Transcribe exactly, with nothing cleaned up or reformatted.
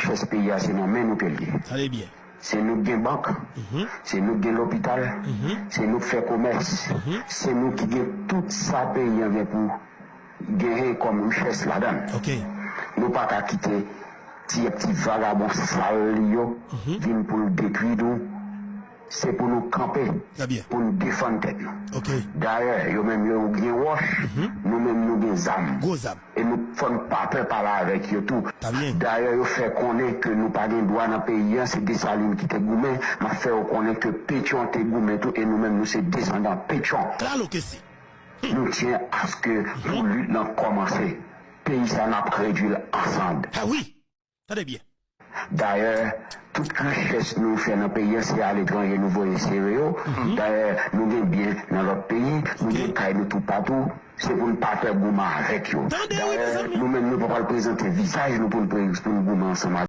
richès peyi a se nan men nou ke l ye. Tande byen. Se nou k gen bank, se nou k gen lopital, se nou k fè komès, se nou ki gen tout sa peyi an gen pou genyen kòm richès ladan l. Ok. Nou pa ka kite ti ti vagabon sal li yo vin pou l detwi nou. Se pou nou kanpe, Trè byen. Pou nou defann tèt nou. Ok. Dayè, yo menm yo gen wòch, nou menm nou gen zam. Gwo zam. E nou fò n pa pè pale avèk yo tou. Trè byen. Dayè, yo fè konnen ke nou pa gen dwa nan peyi an, se Desalin ki te goumen. M ap fè yo konnen ke Petyon te goumen tou, e nou menm nou se desandan Petyon. Klalo ke si. Nou tyen aske pou lit lan kòmanse. Peyi sa n ap redwi l an sand. Ah wi. Tande byen. Dayè, tout richès nou fè nan peyi an, se aletranje nou voye sere yo. Dayè, nou gen byen nan lòt peyi, nou gen kay nou toupatou. Se pou n pa pè goumen avèk yo. Tande wi, mezanmi. Nou menm nou pa pral prezante vizaj nou pou n pou n goumen ansanm